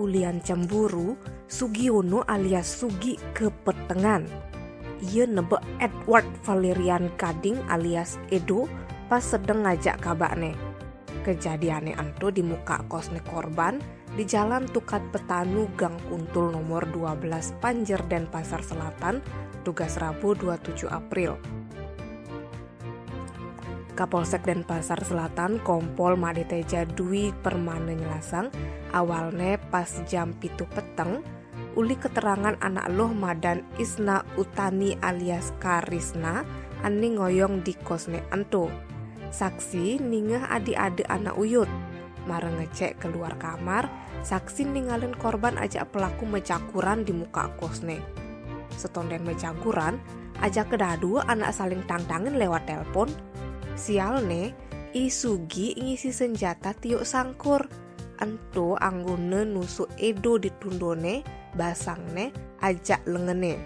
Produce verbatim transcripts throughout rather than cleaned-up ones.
Ulian cemburu, Sugiono alias Sugi kepetengan. Ia nebek Edward Valerian Gading alias Edo pas sedeng ngajak kabakne. Kejadiane ento di muka kosne korban di Jalan Tukat Petanu, Gang Kuntul nomor dua belas, Panjer, Denpasar Selatan, tugas Rabu dua puluh tujuh April. Kapolsek Denpasar Selatan, Kompol Made Teja Dwi Permana nyelasang, awalne pas jam pitu peteng, uli keterangan anak luh madan Isna Utani alias Karisna, ane ngoyong di kosne ento. Saksi ningeh adi ade anak uyut. Mare ngecek keluar kamar, saksi ningalin korban ajak pelaku mejaguran di muka kosne. Setonden mejaguran, ajake dadua anak saling tangtangen lewat telepon. Sialne, I Sugi ngisi senjata tiuk sangkur. Ento anggone nusuk Edo di tundone, basangne, ajak lengene.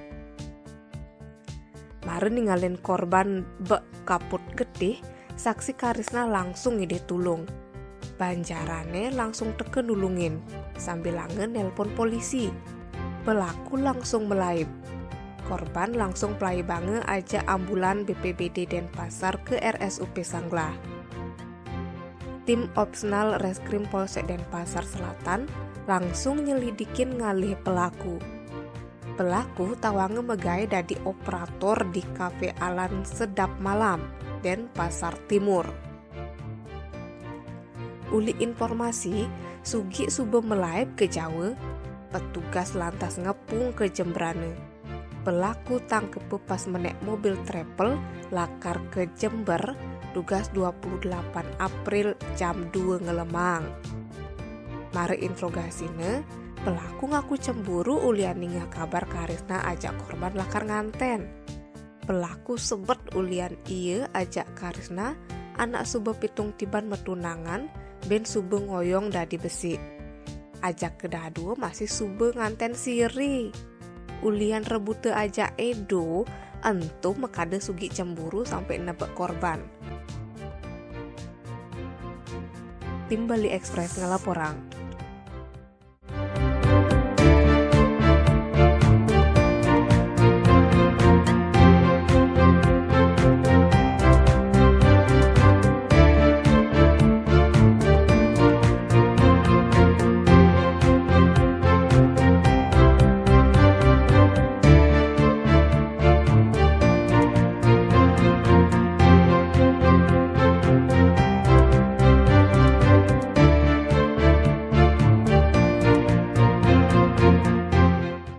Mare ningalin korban bek kaput getih, saksi Karisna langsung ngidih tulung. Banjarane langsung teka nulungin, sambilanga nelpon polisi. Pelaku langsung melaib. Korban langsung pelaibanga ajak ambulan B P B D Denpasar ke R S U P Sanglah. Tim Opsnal Reskrim Polsek Denpasar Selatan langsung nyelidikin ngalih pelaku. Pelaku tawanga megae dadi operator di Kafe Alan Sedap Malam, Denpasar Timur. Uli informasi, Sugi suba melaib ke Jawa, petugas lantas ngepung ke Jemberane. Pelaku tangkepe pas menek mobil travel lakar ke Jember, tugas dua puluh delapan April jam dua ngelemang. Mare interrogasine, pelaku ngaku cemburu ulian ningeh kabar Karisna ajak korban lakar nganten. Pelaku sebet ulian ia ajak Karisna anak suba pitung tiban metunangan, ben suba ngoyong dadi besik. Ajake dadua masih suba nganten siri. Ulian rebuta ajak Edo, ento makada Sugi cemburu sampai nebek korban. Tim Bali Express ngelaporang.